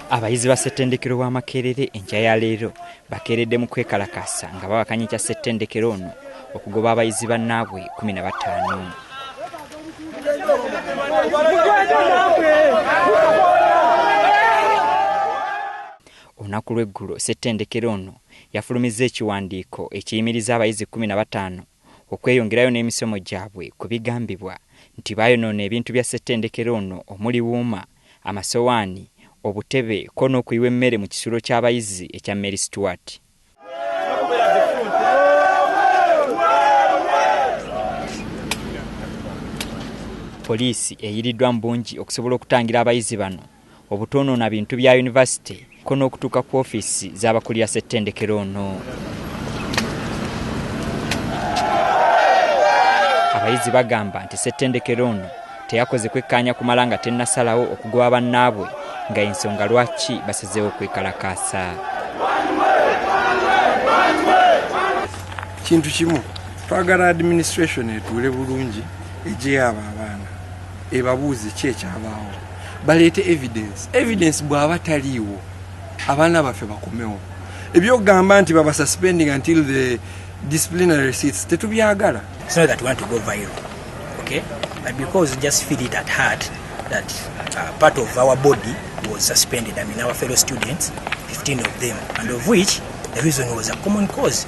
Abayizi ba ssettendekero wa Makerere enkya ya leero bakeeredde mu kwekalakaasa nga bawakanya ekya ssettendekero ono okugoba abayizi bannaabwe 15. Olunaku lw'eggulo ssettendekero ono yafulumizza ekiwandiiko ekiyimiriza abayizi 15 okweyongerayo n'emisomo gyabwe ku bigambibwa nti baayonoona ebintu bya ssettendekero ono omuli wuuma, amasowaani, obutebe ko n'okuyiwa emmere mu kisulo ky'abayizi ekya Mary Stuart. Poliisi eyiriddwa mu bungi okusobola okutangira abayizi bano obutoonoona bintu bya yunivasite ko n'okutuuka ku ofiisi z'abakulira ssettendekero ono. Abayizi bagamba nti ssettendekero ono teyakoze kwekkaanya kumala nga tennasalawo okugoba bannaabwe nga ensonga lwaki basazeewo okwekalakaasa. Kintu kimu twagala administration etuule bulungi ejeyo abo abaana ebabuuze ki ekyabaawo, baleete evidence. Evidence bw'aba taliiwo abaana baffe bakomewo. Ebyokugamba nti baba suspending until the disciplinary seats tetubyagala. It's not that we want to go viral, okay? But because we just feel it at heart that part of our body was suspended. I mean, our fellow students, 15 of them, and of which the reason was a common cause.